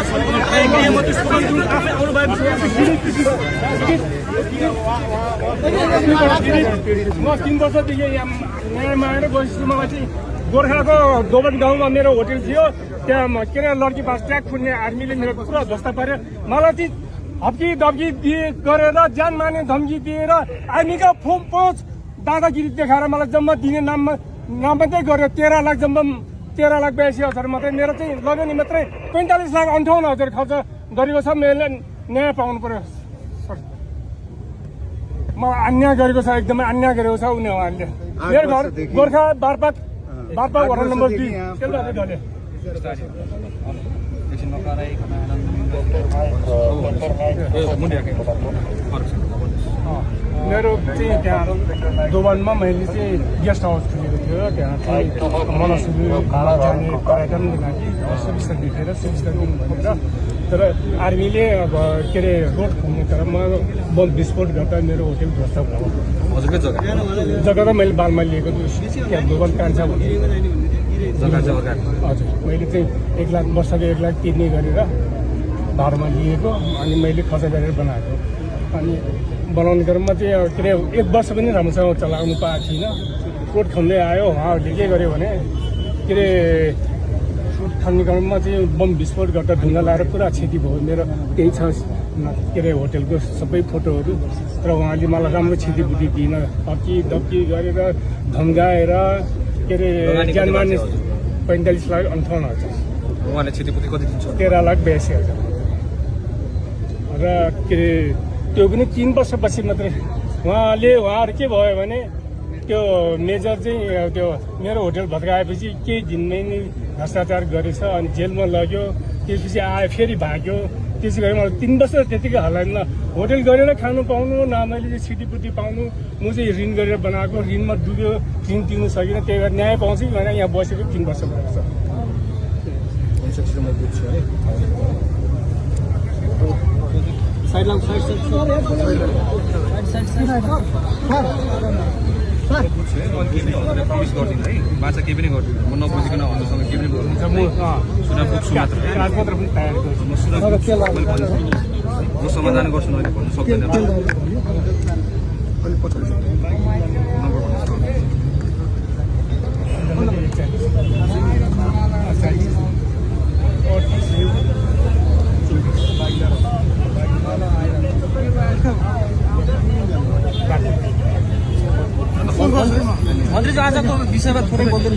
3 वर्षदेखि यहाँ माएर गएपछि मलाई चाहिँ गोर्खाको दोबन गाउँमा मेरो होटल थियो त्यहाँ के अरे लड्की पास ट्याग फुन्ने आर्मीले मेरो पुरा ध्वस्त पार्यो मलाई चाहिँ हप्की दब्की दिए गरेर ज्यान मार्ने धम्की दिएर आर्मीका फोम पहुँच दादागिरी देखाएर मलाई जम्मा दिने नाम मात्रै गर्यो 13 लाख जम्मा 13,82,000 मात्रै मेरो चाहिँ लगानी मात्रै 45,58,000 खर्च गरेको छ मैले न्याय पाउनु पर्यो सर म अन्याय गरेको छ एकदमै अन्याय गरेको छ उनीहरूले मेरो घर गोर्खा बारपाक वडा नम्बर 2 मेरो चाहिँ त्यहाँ दोबानमा मैले चाहिँ गेस्ट हाउस खोलेको थियो त्यहाँ चाहिँ मनसुबी भाडा जाने पर्यटनको लागि सुविस्ता देखेर सुविस्ता दिनु भनेर तर आर्मीले अब के अरे रोड खोल्ने तर म बम विस्फोट गर्दा मेरो होटल ध्वस्त भयो हजुरकै जग्गा त मैले बालमा लिएको त्यहाँ दोबान कान्छा भन्ने हजुर मैले चाहिँ 1 लाख वर्षको 1 लाख तिर्ने गरेर भाडामा लिएको अनि मैले खर्च गरेर बनाएको अनि बनाउने क्रममा चाहिँ के अरे 1 वर्ष पनि राम्रोसँग चलाउनु पाएको थिइनँ रोड खन्दै आयो उहाँहरूले के गर्यो भने के अरे रोड खन्ने क्रममा चाहिँ बम विस्फोट गर्दा ढुङ्गा लाएर पुरा क्षति भयो मेरो त्यही छ के अरे होटलको सबै फोटोहरू र उहाँले मलाई राम्रो क्षतिपूर्ति दिन हप्की दप्की गरेर धम्काएर के अरे ज्यान मार्ने 45,58,000 उहाँले क्षतिपूर्ति कति दिन्छ 13,82,000 र के अरे त्यो पनि 3 वर्षपछि मात्रै उहाँहरू के भयो भने त्यो मेजर चाहिँ त्यो मेरो होटल भत्काएपछि केही दिनमै नै भ्रष्टाचार गरेछ अनि जेलमा लग्यो त्यसपछि आयो फेरि भाग्यो त्यसै गरी मलाई 3 वर्ष त्यतिकै हल्लाएन होटल गरेर खानु पाउनु न मैले चाहिँ क्षतिपूर्ति पाउनु म चाहिँ ऋण गरेर बनाएको ऋणमा डुब्यो ऋण तिर्नु सकिनँ त्यही भएर न्याय पाउँछु भनेर यहाँ बसेको 3 वर्ष भएको प्रमिस गरिदिनु है बाचा केही पनि गरिदिनु म नबुझिकन हजुरसँग केही पनि गर्नु सुना पुग्छु मात्र पनि तयार गर्छु म समाधान गर्छु अहिले भन्नु सक्दैन मन्त्री आजको विषयमा थोरै बोल्दैन